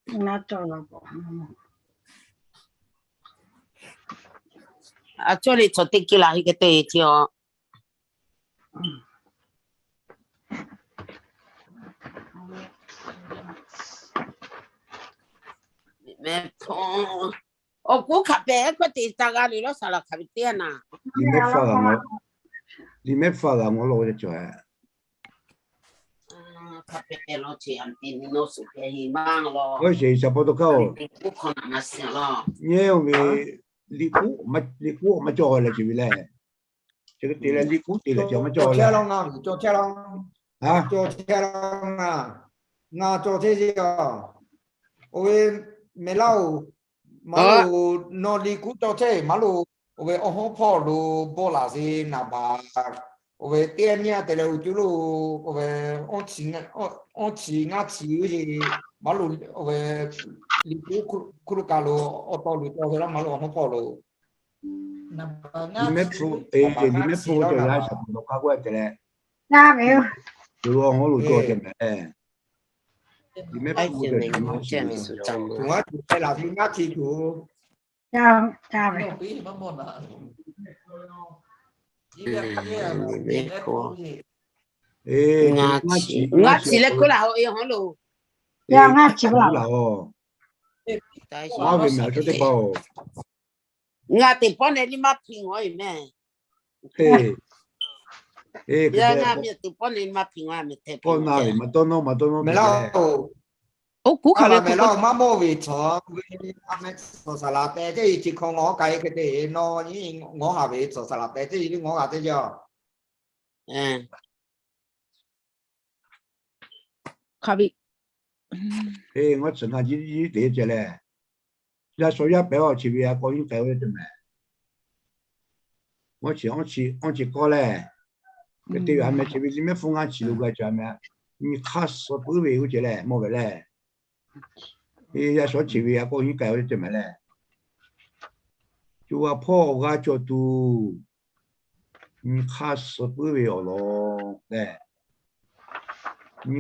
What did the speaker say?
A cawˇ le cawˬ teˇ kiˇ laˬ heˆ k'e te ce a. Awˬ kuˉ hk'aˬ pehꞈ k'oˆ te ca g'a le lawˇ, saˍ laˍ hk'aˬ ve teˇ naˍ. Liꞈ mehˆ hpfuhˇ g'a mawˬ, liꞈ mehˆ hpfuhˇ g'a mawˬ lawˇ ve cawˬ. Oˇ sheˍ, shaˍ pa taw kaˇ oˬ. Nyi oˇ ve, liꞈ k'oˆ maˇ cawˬ leh ce ve lehˬ. Chi hk'e te leh liꞈ k'oˆ te leh cawˬ maˇ cawˬ leh. Ngaˬ cawˬ chehˇ ve, oˇ ve mehˍ laˇ oˬ, maˇ loˍ, nawˬ liꞈ k'oˆ cawˬ chehˇ maˇ loˍ. Oˇ ve awˬ hawˉ hpawˇ lo bawˆ laˬ sheˍ naˍ baˬ. Oˇ ve teˇ nyi a te leh oˇ cuˇ lo, oˇ ve awˇ chi ngaˇ chi ve, maˇ loˍ, oˇ ve liꞈ k'oˆ hkuˇ lo kaˬ lo awˬ taw lo cawˬ ve laˇ maˇ loˍ, awˬ hawˉ hpawˇ lo. Liꞈ mehˆ hpu, liꞈ mehˆ hpu cawˬ yaˇ shaˍ pa taw kaˇ k'oˆ te leh, awˬ hawˉ lo cawˬ te mehˍ. Liꞈ mehˆ hpu cawˬ yaˇ shaˍ pa taw kaˇ k'oˆ te leh, ngaˇ chi tuˬ, ngaˇ chi leh k'oˆ laˬ oˬ, e hawˉ lo, ngaˇ chi k'oˆ laˬ oˬ. Ngaˇ ve mehˍ a cawˇ teˇ hpaˍ oˬ. Ngaˬ teˇ pawˆ neh liˇ maˇ hpiˇ ngawˬ e mehˍ. Ngaˇ miˬ teˇ pawˆ neh liˇ maˇ hpiˇ ngawˬ mehˍ. Oˇ kuˉ hk'aˬ ve mehˍ laˇ oˬ, maˇ mawˇ ve cawˬ ve, a mehˍ cawˬ saˍ laˍ tehꞈ teˇ e chi hk'awꞈ ngawˬ k'ai hk'e te, nawˬ nyi ngawˬ haˍ ve cawˬ saˍ laˍ tehꞈ teˇ e ngawˬ g'a teˇ jaˇ. Hk'aˬ ve, e, ngaˇ chi ngaˇ jiˇ te ce leh, yaˇ shaw yaˇ pehˍ awˬ chi ve a k'awꞈ nyi k'ai ve te mehˍ. Ngaˇ chi, awˇ chi k'awˇ lehˬ, hk'e te ve a mehˍ chi ve liꞈ mehˆ hpu ngaˇ chi lo g'a cawˬ mehˍ. Nyi hk'aˇ suh puiˉ ve oˇ ce lehˬ mawˇ ve lehˬ, yaˇ shaw chi ve a k'awꞈ nyi k'ai ve te mehˍ lehˬ, co a hpawˇ g'a cawˬ tuˬ, nyi hk'aˇ suh puiˉ ve awˬ lawn lehˬ, nyi